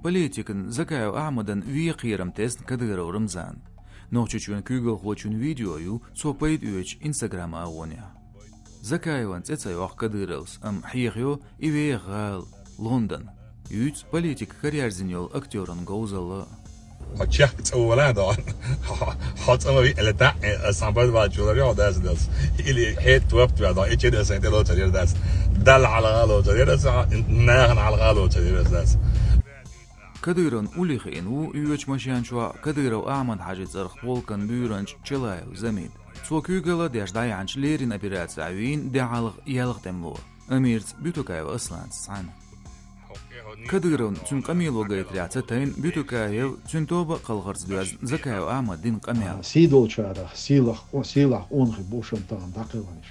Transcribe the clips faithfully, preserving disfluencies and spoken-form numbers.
Политикан Закаев Ахьмадан вен кхерам тесна Кадыров Рамзана. Нохчийчоьнан куьйгалхочун видео ю цо пайда оьцучу Instagram агӀонехь. Закаеван цӀе ца йоккху Кадыровс, амма хьехайо и веха гӀала, Лондон. Юьйцу политикан караерзина йолу актёран говзалла. Хьо чехка цӀа волахь а, хьо цӀа ма виъале таӀ, аса схьа бан ваьлла чу лар йо хьо дас дас. Или хьет топ веа, и чен аса тӀе лоцур яра дас. Далла хьалха лоцур яра аса, нахана хьалха лоцур яра аса дас. Кадыровн уллехь хиъна ву оьцучу машен чохь Кадыров Ахьмад-Хьаьжин цӀарах полкан буьйранча Челаев Замид. Цо куьйгалла деш дӀаяьхьначу леррина операцехь вийна де хьалха ялх тӀемало. Амирца Бютукаев Асланца цхьаьна. Кадыровна цуьнан къамело гайтарехь ца тайна Бютукаев, цуьнан тоба а кхалхарца доьзна Закаев Ахьмада дина къамел. Сий долчарах сийлахь, сийлахь къонахий бу шуна тахана дӀакхелхинарш.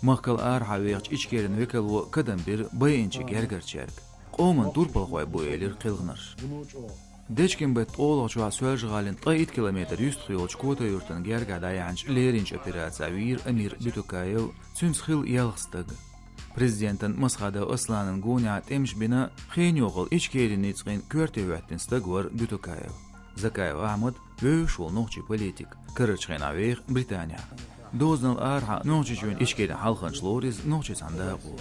Махкал арахьа вехачу Ичкерин векало кадам бира байинчу гергарчаьрга. Къоман турпалхой бу элира кхелхинарш. Дечкен-беттан олахь чохь Соьлжа-ГӀалина ткъе итт километр юьстах йолчу Кота-Юьртан гергахь дӀаяьхьначу лерринчу операцехь вийра Амир Бютукаев, цуьнца хилла ялх стаг. Президентан Масхадов Асланан гонехь тӀемаш бина, хенан йохалла Ичкерин ницкъийн коьрте хӀоьттина стаг вара Бютукаев. Закаев Ахьмад вевзаш волу нохчийн политик, карарчу хенахь веха Британехь. Дозанал арахьа Нохчийчоьнан Ичкерин хьалханча лору иза нохчийн цхьана дакъо.